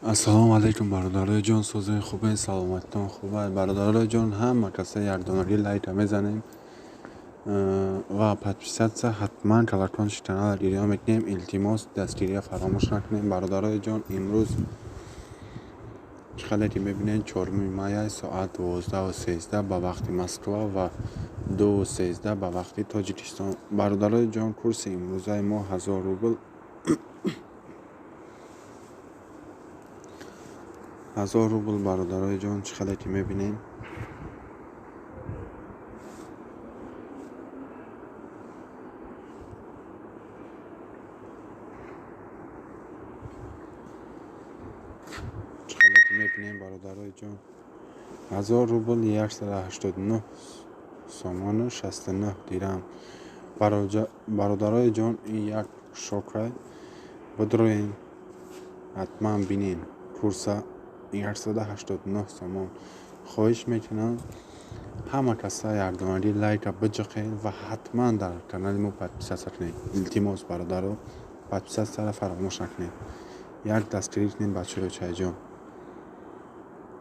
Ассалому алайкум, бародарои ҷон, созои хубен, саломатитон хуба. Бародарои ҷон, ҳама каса якдонагӣ лайка мезанем ва подписаться, ҳатман колокольчик канала гирён мекунем. Илтимос, дастгирия фаромӯш накунем. Бародарои ҷон, имрӯз чӣ қадар ки мебинед, 4 мая, соат 12:13 ба вақти Москва ва 2:13 ба вақти Тоҷикистон. Бародарои ҷон, курси имрӯзаи мо 1000 рубл, 1000 рубл. Бародарои ҷон, чӣ қадар ки мебинем, чӣ қадар ки мебинем, бародарои ҷон, 1000 рубл 189 сомону 69 дирам. Бародарои ҷон, ин як шокай. Бидроен, ҳатман бинен курса, 189 сомон. Хоҳиш мекунам, ҳама каса якдонагӣ лайка биҷиқед ва ҳатман дар канали мо подписаться кунед. Илтимос, бародаро, подписаться ро фаромӯш накунед, як дастгирӣ кунед, бачаҳои чайҷон.